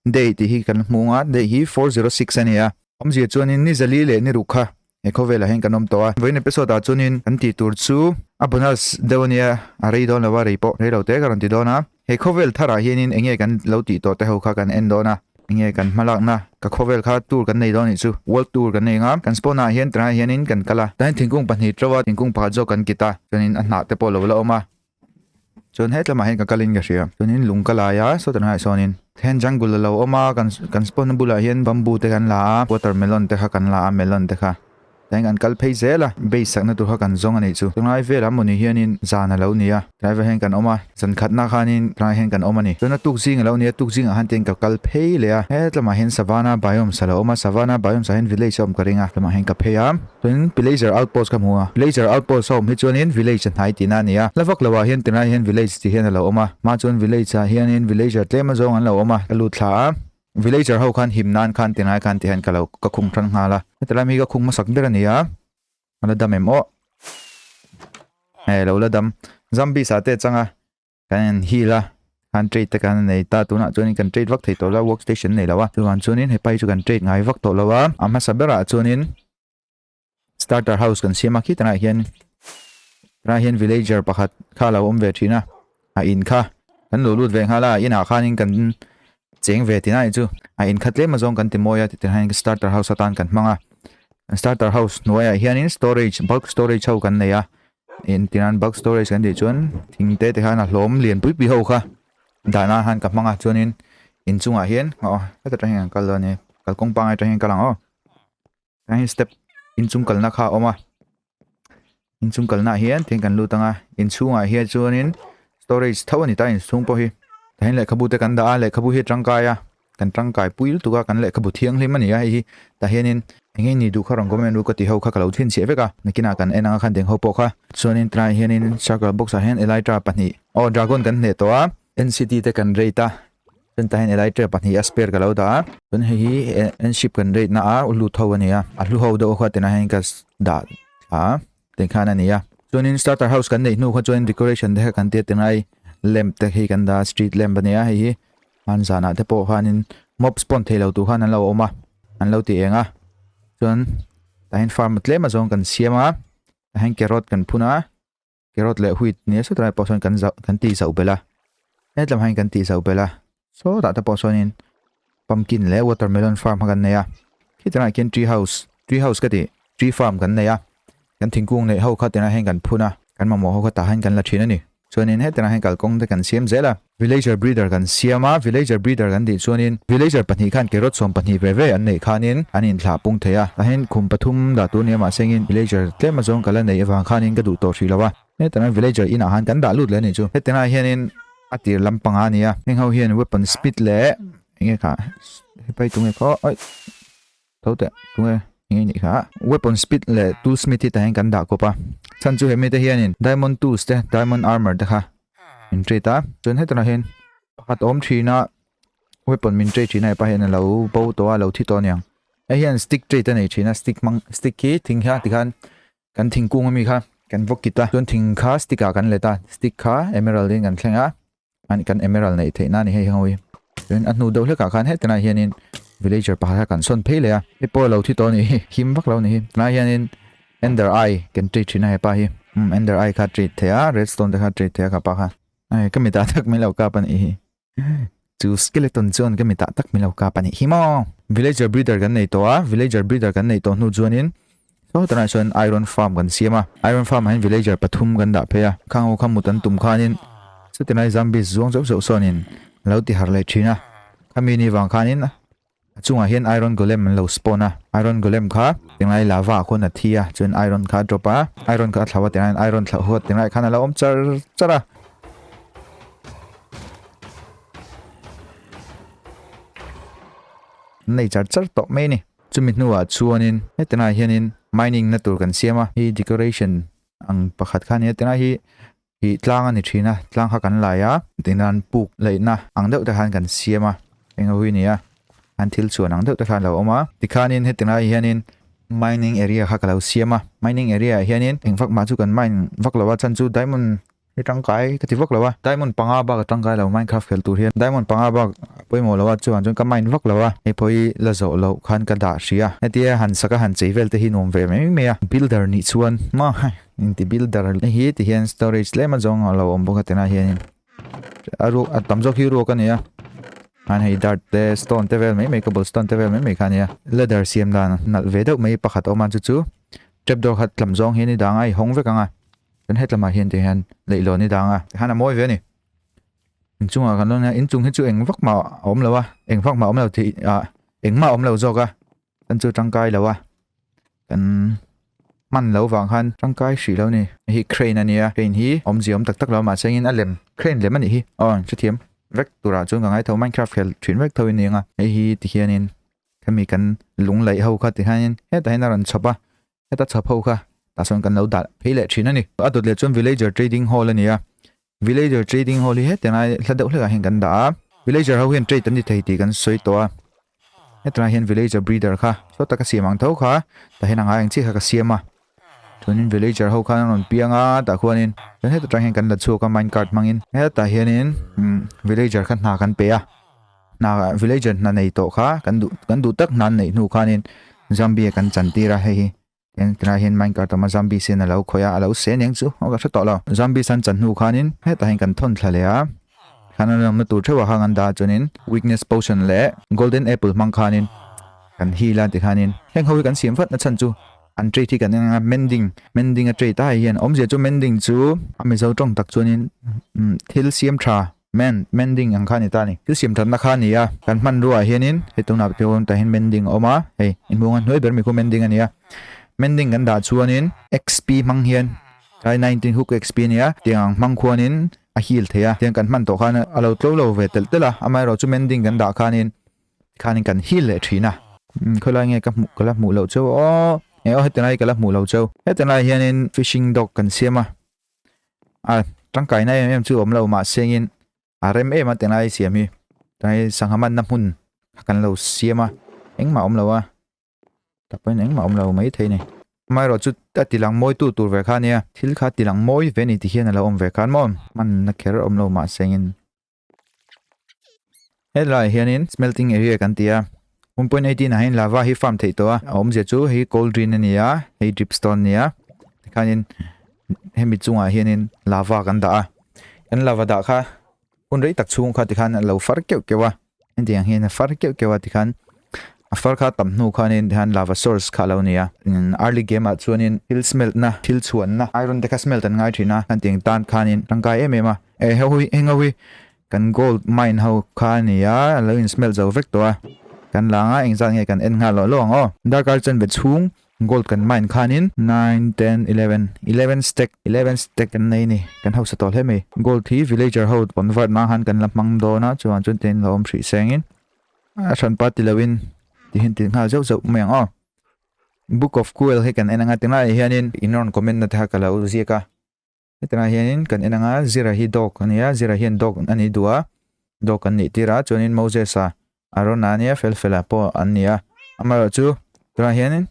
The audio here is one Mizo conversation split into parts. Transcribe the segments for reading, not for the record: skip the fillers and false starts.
Day tih hi kan hmu ang a, day hi 406 a ni a. Awmzia chuanin ni zali leh ni ruk kha he khawvelah hian kan awm tawh a. Vawiin episode ah chuanin kan tih tur chu a bonus deuh a nia, a rei dawn lo a, rei pawh rei lo te ka rawn ti dawn a. He khawvel tharah hianin eng nge kan lo tih tawh te ho kha kan en dawn a, eng nge kan hmalakna ka khawvel kha tour kan nei dawn nih chu, world tour kan nei ang a. Kan spawn ah hian tunah hianin kan kal a, tah hian thingkung pahnih to a, thingkung pakhat zawk kan kit a, chuanin a hnah te pawh lo la awm a. Chuan hetlamah hian ka kalin ka hria, chuanin lung ka lai a, saw tunah sawnin hian jungle a lo awm a, kan kan spawn na bulah hian bamboo te kan la a, watermelon te kha kan la a, melon te kha. Tihian kan kal phei zel a, base sakna tur kha kan zawng a nih chu. Tunlai velah mawni hianin zan a lo ni a, tunlai velah hian kan awm a, zan khatna khanin tunlai hian kan awm a ni. Chuan a tuk zing a lo ni a, tuk zingah khan tihian ka kal phei leh a, hetlamah hian Savannah Biomes a lo awm a, Savannah Biomes ah hian village a awm ka ring a, hetlamah hian ka phei a, chuan Pillager Outpost ka hmu a, Pillager Outpost a awm hi chuanin village a hnai tihna a ni a, hla vak loah hian tunlai hian village tih hian a lo awm a, hma chuan village ah hianin villager tlem azawng an lo awm a, ka lut thla a. Villager ho khan him nan khan tingai khan ti hian ka lo ka khung than nghal a. Heti lai mi ka khung hmasak ber a ni a. A la dam em aw. Hei lo la dam. Zombies ah te chang a. Kan in heal a. Khan trade te kan nei ta tunah chuanin kan trade vak thei tawh lo a workstation nei lo a. Chuvang chuanin hepa hi chu kan trade ngai vak tawh lo a. A hmasa berah chuanin starter house kan siam a khi tunah hian tunah hian villager pakhat kha lo awm ve thin a a in kha kan lo lut ve nghal a inah khanin kan cheng ve tina chu a in kha tlem azawng kan ti mawi a tichuan hian starter house atan kan hmang a starter house hnuaiah hianin storage bulk storage ho kan nei a intinan bulk storage kan tih chuan thing te te khan a hlawm lian pui pui ho kha dahna khan ka hmang a chuanin inchungah hian aw heta tang hian kan kal dawn a ni kalkawng pangngai atang hian kal ang aw. Tah hian step inchung kalna kha a awm a inchung kalna ah hian thing kan lut ang a inchhungah hian chuanin storage tho a ni ta inchhung pawh hi tah hian lehkhabu te kan dah a lehkhabu hi a tangkai a kan tangkai pui lutuk a kan lehkhabu thianghlim a ni a hei hi tah hianin eng nge ni duh kha rawn comment ru ka tih ho kha ka lo chhinchhiah vek a nakinah kan en ang a khan deng ho pawh kha chuanin tunah hianin circle box ah hian elytra pahnih aw dragon kan hneh tawh a N C T te kan rate a. Chuan tah hian elytra pahnih a spare ka lo dah a chuan hei hi en ship kan rate na a lut ho a ni a a hlu ho deuh kha tinah hian ka dah thla a tih khan a ni a chuanin starter house kan neih hnu kha chuan decoration te kha kan tia tinai lamp te hi kan dah a street lamp a ni a hei hi hman zanah te pawh khanin mob spawn thei lo tur khan an lo awm a an lo ti eng a chuan tah hian farm tlem azawng kan siam a tah hian carrot kan phun a. Carrot leh wheat nia saw tlai pawh sawn kan zauh kan tih zauh belh a hetlam hian kan tih zauh belh a sawtah te pawh sawnin pumpkin leh watermelon farm kha kan nei a khitah khian tree house tree house ka tih tree farm kan nei a kan thingkung neih ho kha tinah hian kan phun a kan mamawh ho kha tah hian kan la thin a ni chuanin hetinah hian kalkawng te kan siam zel a villager breeder kan siam a villager breeder kan tih chuanin villager pahnih khan carrot sawm pahnih ve ve an neih khanin an inthlah pung thei a tah hian khum pathum dah tur nia mahse engin villager tlem azawng ka la neih avang khanin ka duh tawh hrih lo a hetlai villager inah khan kan dah lut leh a nih chu hetlai hianin a tir lampang a ni a heng ho hian weapon speed leh enge kha hepai tunge khaw aih tho teh tunge enge nih kha weapon speed leh tool smith hi tah hian kan dah kawp a chhan chu hemi te hianin diamond tools te diamond armor te kha min trade a chuan hetah hian pakhat awm thin a weapon min trade thin a hepa hian alo bo tawh a alo thi tawh aniang hei hian stick trade a nei thin a stick hmang stick hi thing hian tikhan kan thingkung ami kha kan vawk kit a chuan thing kha stick ah kan let a stick kha emerald in kan thleng a an kan emerald neih theih na a ni hei ho hi chuan a hnu deuh hlekah khan heti lai hianin villager pakhat kha kan sawn phei leh a hei pawh alo thi tawh a nih hi him vak lo a nih hi tunah hianin ender eye kan treat thin a hepa hi umm ender eye kha treat theih a redstone te kha treat theih a ka pa kha hei ka mitah tak mai lo kap a nih hi chu skeleton chuan ka mitah tak mai lo kap a nih hi maw villager breeder kan nei tawh a villager breeder kan neih tawh hnu chuanin Saw tunah chuan iron farm kan siam a, iron farm ah hian villager pathum kan dah phei a, khang ho kha mut an tum khanin chutilai zombies zuang zauh zauh sawnin a lo ti harh leh thin a, khami ni vang khanin a chungah hian iron golem an lo spawn a, iron golem kha tinglai lava ah khuan a thi a, chuan iron kha a drop a, iron kha a thlau a tinglaiin iron thlauh huat tinglai khan a lo awm char char a. An nei char char tawh mai a ni. Chumi hnuah chuanin hetilaiah hianin mining na tur kan siam a, hi decoration ang pakhat kha a ni a, tilai hi ih tlang a ni thin a, tlang kha kan lai a, tinan puk laihna ang deuh te khan kan siam a, eng ho hi a ni a, an thil chuan ang deuh te khan a lo awm a, tikhanin hetilaiah hianin mining area kha ka lo siam a, mining area ah hianin eng vak mah chu kan mine vak lo a, chhan chu diamond. Hi tangkai ka ti vak lo a. Diamond panga bak a tangkai lo Minecraft khel tur hian. Diamond panga bak a pawimawh lo a chuan chuan ka mine vak lo a. Hei pawh hi la zawh loh khan ka dah hria. Hetia han sak a han chei vel te hi nuam ve mai mai a. Builder nih chuan maw inti builder hi ti hian storage tlem a zawng a lo awm bawk a tinah hianin a ruak a tam zawk hi ruak a ni a. Khan hei dirt te stone te vel mai mai cobblestone te vel mai mai kha a ni a. Ladder siam dan nalh ve deuh mai pakhat a awm a chu chu trapdoor khat tlam zawng hian i dang a i hawng vek ang a. Kan het lamah hian tihian leihlawn i dang a tikhan a mawi ve a ni. Inchungah kan lawn a inchung hi chu eng vak mah a awm lo a eng vak mah a awm lo tih ah engmah a awm lo zawk a kan chu tangkai lo a kan hman lo vang khan tangkai hrih lo a ni. Hei hi crane a nia crane hi awmzia awm tak tak lo a mahse engin a lem crane lem a nih hi aw hrethiam vek turah chuan ka ngai tho minecraft khel thin vek tho in ni ang a hei hi tikhianin khami kan lung laih ho kha tikhianin hetah hian a rawn chhawp a. Heta chhap ho kha tah sawn kan lo dah phei leh thin a ni. A dawt leh chuan Villager Trading Hall a ni a. Villager Trading Hall hi hetiang lai hla deuh hlekah hian kan dah a. Villager ho hian trade an ti thei tih kan sawi tawh a. Hetlaiah hian Villager Breeder kha saw taka siam ang tho kha tah hian a ngai ang chiah kha ka siam a. Chuanin Villager ho khan an rawn piang a tah khuanin chuan heta tang hian kan la chhuak a minecart hmangin. Hetah hianin Villager kha hna kan pe a. Hna villager hna nei tawh kha kan duh kan duh tak hna an neih hnu khanin zombie kan chan tir a hei hi tian tilai hian minecart awm a zombie sen a lo khawih a a lo se aniang chu aw ka hre tawh lo zombies an chan hnu khanin hetah hian kan thawn thla leh a khan an awmna tur theuh ah khan an dah a chuanin weakness potion leh golden apple hmang khanin kan heal a tikhanin heng ho hi kan siam vat na chhan chu an trade hi kan en ang a mending mending a trade a hei hian awmzia chu mending chu a mizo tawng tak chuanin thil siam tha Men, mending ang kha a ni ta a ni. Thil siam thatna kha a ni a, kan hmanrua ah hianin hei tunah pawh tah hian mending a awm a, hei inhmuh anga hnuai ber mi khu mending a ni a. Mending kan dah chuanin XP hmang hian tlai 19 hook XP a ni a, tiang ang hmang khuanin a heal thei a, tiang kan hman tawh khan a lo tlo lo ve telh telh a, amaherawhchu chu mending kan dah khanin tikhanin kan heal leh thin a. Khawilai nge ka hmuh ka la hmuh loh cheu aw, eng aw heti lai ka la hmuh loh cheu. Heti lai hianin fishing dog kan siam a. A tangkaina em em chu awm lo mahsengin a rem em a tinglai siam hi tlai sangha manna hmun kha kan lo siam a engmah awm lo a tah pawhin engmah awm lo mai thei a ni amaherawh chu a ti lang mawi tu tur ve kha a nia thil kha ti lang mawi ve a ni ti hian a lo awm ve khan maw hmanna kher awm lo mahsengin Helai hianin smelting area kan ti a 1.18 ah hian lava hi farm theih tawh a a awmzia chu hei cauldron a ni a hei dripstone a ni a tikhanin hemi chungah hianin lava kan dah a kan lava dah kha hun rei tak chhung kha tikhan a lo far keuh keuh a hetiang hian a far keuh keuh a tikhan a far kha tam hnu khanin tikhan lava source kha a lo ni a early game ah chuanin thil smelt na thil chhuanna iron te kha smelt an ngai thin a hetiang tan khanin tangkai em em a. E ho hi eng ho hi kan gold mine ho kha a ni a a lo in smelt zo vek tawh a kan la anga engzat nge kan en nghal loh loh ang aw darkar chanve chhung gold kan mine khanin nine ten eleven eleven stack eleven stack kan nei a ni kan hausa tawh hle mai gold hi villager ho convert nan khan kan la hmang dawn a chuvang chuan tin lo awm hrih sengin a hranpa ti loin tihin ti nghal zeuh zeuh mai ang aw book of quail hi kan en anga tunlaiah hianin in rawn comment na te kha ka lo ziak a. Hetlaiah hianin kan en anga Zira hi dog a ni a, Zira hian dog a ni duh a, dog an nih tir a, chuanin Moses-a Arona a nia fel fela pawh an ni a, amaherawhchu tunah hianin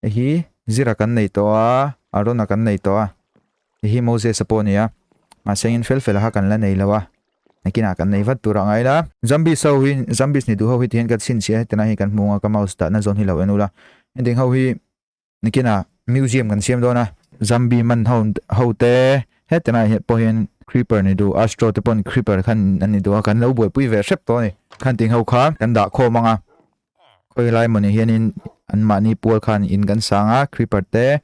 hei hi Zira kan nei tawh a, Arona kan nei tawh a, hei hi Moses-a pawh a ni a, mahse engin fel fela kha kan la nei lo a, nakinah kan nei vat tur a ngai la. Zombies ho hi zombies ni duh ho hi tihian ka chhinchhiah a, hetilai hi kan hmu ang a, ka mouse dahna zawn hi lo en ula, hetiang ho hi. Nikinah museum kan siam dawn a, zombie man ho ho te hetilai ah pawh hian creeper ni duh astro te pawn creeper khan an ni duh a kan lo buaipui ve hrep tawh a ni. Khan ting ho kha kan dah khawm ang a, khawi lai mawni hianin an mahni pual khan in kan sang a creeper te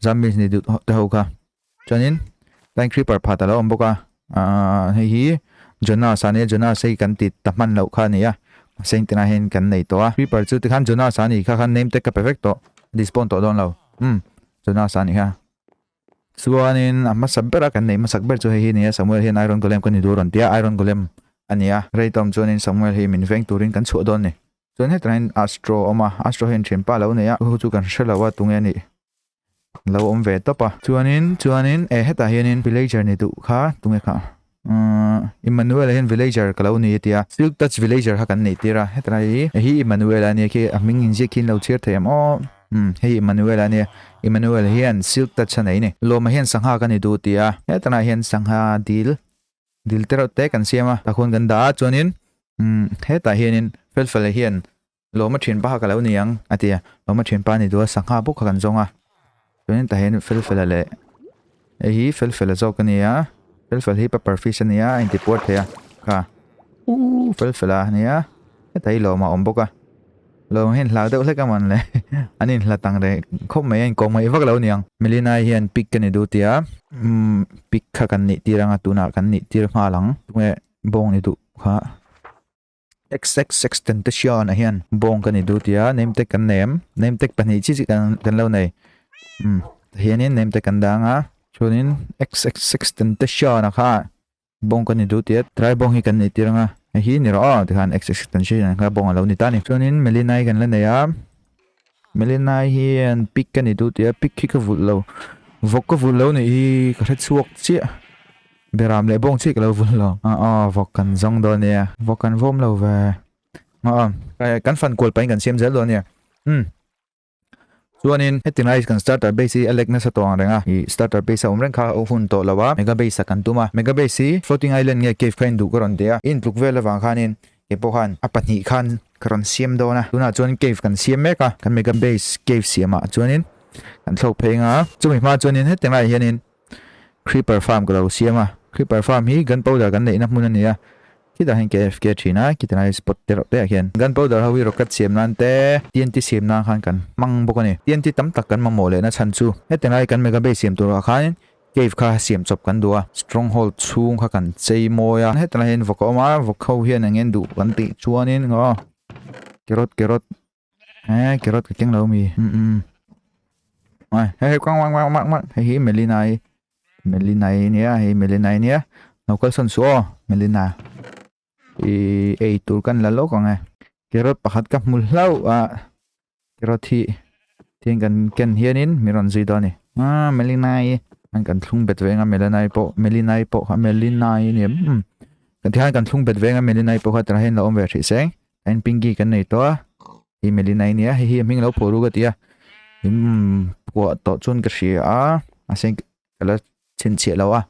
zombies ni duh te ho kha chuanin tlai creeper phat a lo awm bawk a ahh hei hi Jonas a nia Jonas hei kan ti ta hman loh kha a ni a mahse engtinah hian kan nei tawh a creeper chu tikhan Jonas a nih kha khan name tag ka pe vek tawh despawn tawh dawn lo umm Jonas a nih kha chuanin a hmasa ber a kan neih hmasak ber chu hei hi a ni a Samuel hian iron golem ka ni duh a rawn ti a iron golem a ni a rei tawm chuanin Samuel hi min veng turin kan chhuah dawn a ni chuan hetah hian Astro a awm a Astro hian thianpa a lo nei a chu chu kan hre lo a tunge a nih. Lo awm ve tawp a. Chuanin chuanin e hetah hianin villager ni duh kha tunge kha umm Emmanuel ah hian villager ka lo ni a tia silk touch villager kha kan neih tir a hetlai hi hei hi Emmanuel a nia khi a hming inziak khi an lo chhiar thei em aw Umm hei Emmanuel a nia, Emmanuel hian silk touch a nei ni. Lawma hian sangha ka ni duh tih a, hetanah hian sangha dil dil te reuh te kan siam a, tah khuan kan dah a chuanin umm hetah hianin Felfela hian Lawma thianpa kha ka lo ni ang a ti a, Lawma thianpa ni duh a sangha bawk kha kan zawng a, chuanin tah hian Felfela leh hei hi Felfela zawk a ni a, Felfela hi paper fish a ni a a intipuar thei a kha uuh Felfela a ni a, hetah hi Lawma a awm bawk a. Lo hian hlau deuh hlek a man le. An inhlat ang reng khawp mai a inkawm ngaih vak lo niang. Melina hian pic ka ni duh tia. Umm pic kha kan nih tir anga tunah kan nih tir nghal ang. Tunge bawng ni duh kha. XXX Tentacion ah hian bawng ka ni duh tia name tag kan nei em. Name tag pahnih chi chi kan kan lo nei. Umm tihianin name tag kan dang a. Chuanin XXX Tentacion ah kha Bawng kan ni duh tia trai bawng hi kan nei tir anga hei hi ni rawh aw tikhan x extension ang kha bawng a lo ni ta a ni chuanin Melina hi kan la nei a Melina hian pig ka ni duh tia pig hi ka vulh lo vawk ka vulh lo nih hi ka hre chhuak chiah beram leh bawng chiah ka lo vulh lo a aw vawk kan zawng dawn nia vawk kan vawm lo ve a aw kan fan kual pahin kan siam zel dawn nia umm. Chuanin heti lai kan starter base hi a lek nasa tawh ang reng a, ih starter base a awm reng kha a hun tawh lo a, mega base a kan tum a, mega base hi floating island nge cave kha induh ka rawn ti a, i intluk vel avang khanin kei pawh khan a pahnih khan ka rawn siam dawn a, tunah chuan cave kan siam mek a, kan mega base cave siamah chuanin kan thlawk phei anga, chumi hma chuanin heti laiah hianin creeper farm ka lo siam a, creeper farm hi gunpowder kan neihna hmun a ni a. Khitah hian KFK thin a, khitah lai spot te reuh te ah hian gunpowder ho hi rocket siam nan te TNT siam nan khan kan hmang bawk a ni. TNT tam tak kan mamawh lehna chhan chu heti lai kan mega base siam turah khan cave kha siam chawp kan duh a, stronghold chhung kha kan chei mawi a, heti lai hian vawk a awm a, vawk ho hian eng nge duh kan tih chuanin aw carrot carrot eh carrot ka keng lo mi um um ai hei hei quang quang quang quang hei hi Melina i Melina i nia hei Melina i nia lo kal sawn suh aw Melina i ei tur kan la lawk ang e carrot pakhat ka hmu hlauh a carrot hi tin kan ken hianin min rawn zui dawn a ni ah Melina i an kan thlung bet veng a Melina i pawh Melina i pawh kha Melina i nia um kan tihian kan thlung bet veng a Melina i pawh kha tunah hian lo awm ve hrih seng Ein pinky kan nei tawh a hei Melina i nia hei hi a hming lo phuah ru ka ti a in phuah tawh chuan ka hria a mahse ka la chhinchhiah lo a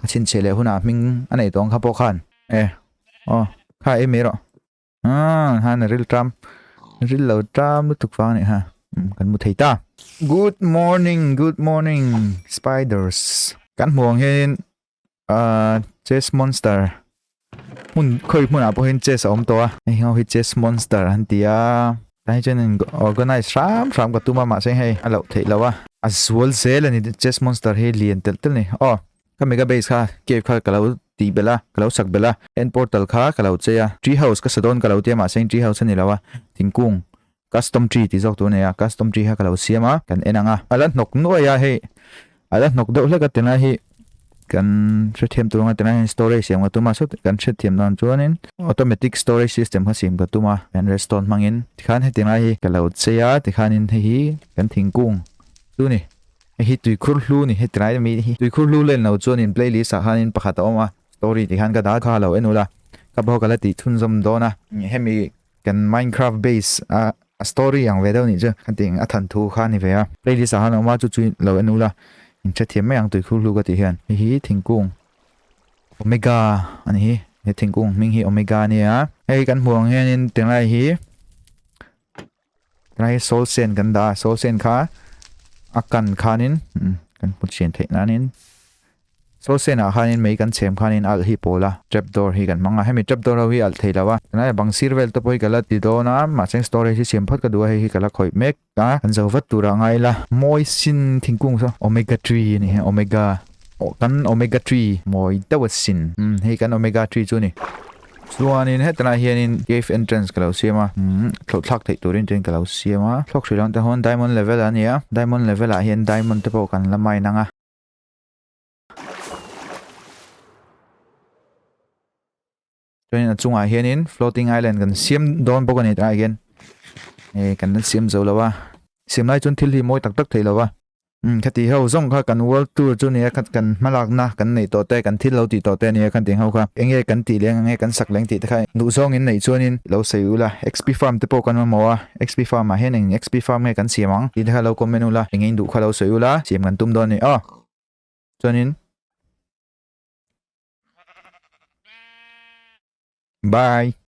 ka chhinchhiah leh hunah hming a nei tawh ang kha pawh khan e aw kha ei mai rawh ah khan a ril ṭam ril lo ṭam lutuk vang a nih kha kan mu thei ta good morning good morning spiders kan hmuh ang hianin ah chess monster hmun khawi hmunah pawh hian chess a awm tawh a hei ho hi chess monster an ti a tah hi chuan in organize hram hram ka tum a mahse hei a loh theih loh a a zual zel a ni chess monster hi lian telh telh a ni aw ka mega base kha cave kha ka lo tih belh a ka lo sak belh a end portal kha ka lo chei a tree house ka sa dawn ka lo tia mahse tree house a ni lo a thingkung custom tree tih zawk tur a nei a custom tree kha ka lo siam a kan en ang a a la hnawk nuai a hei a la hnawk deuh hlek a tilai hi kan hrethiam tur anga tilai hian storage siam ka tum a sawt kan hrethiam dan chuanin automatic storage system kha siam ka tum a kan redstone hmangin tikhan heti lai hi ka lo chei a tikhanin hei hi kan thingkung chu ni hei hi tuikhur hlu ni heti lai ami hi tuikhur hlu len lo chuanin playlist ah khanin pakhat a awm a story tikhan ka dah kha lo en ula ka pawh ka la tih chhunzawm dawn a hemi Kan Minecraft base a a story ang ve deuh nih chu ka tih a than thu kha a ni ve a. Playlist ah khan a awm a chu chu lo en ula in hrethiam mai ang tuikhur hlu ka tih hian. Hei hi thingkung Omega a ni hi he thingkung hming hi Omega a nia. Hei kan hmuh ang hianin tinglai hi tinglai hi soul sand kan dah a soul sand kha a kan khanin kan hmu chian theih nanin Saw senah khanin mei kan chhem khanin alh hi pawl a, trap door hi kan hmang a, hemi trap door ho hi alh thei lo a, tunlai bang sir vel te pawh hi ka la ti dawn a, mahse storage hi siam phawt ka duh a, hei hi ka la khawih mek a, kan zo vat turah ngai ila. Mawi sin thingkung saw omega tree a ni hi, omega kan omega tree mawi deuh a sin, umm hei kan omega tree chu a ni. Chuanin hetlaiah hianin cave entrance ka lo siam a, umm thlawh thlak theih turin chuan ka lo siam a, thlawk hrih lang te hawn diamond level a ni a, diamond level ah hian diamond te pawh kan la mine ang a. Chuanin a chungah hianin floating island kan siam dawn bawk a ni tunah hian eh kan la siam zo lo a siam lai chuan thil hi mawi tak tak thei lo a. Umm khati ho zawng kha kan world tour chu nia kha kan hmalakna kan neih tawh te kan thil lo tih tawh te ania khan tih ho kha enge kan tih leng enge kan sak leng tih te kha duh zawngin neih chuanin lo sawi ula XP farm te pawh kan mamawh a XP farm ah hian eng XP farm nge kan siam ang tih te kha lo comment ula enge in duh kha lo sawi ula siam kan tum dawn a ni aw chuanin bye.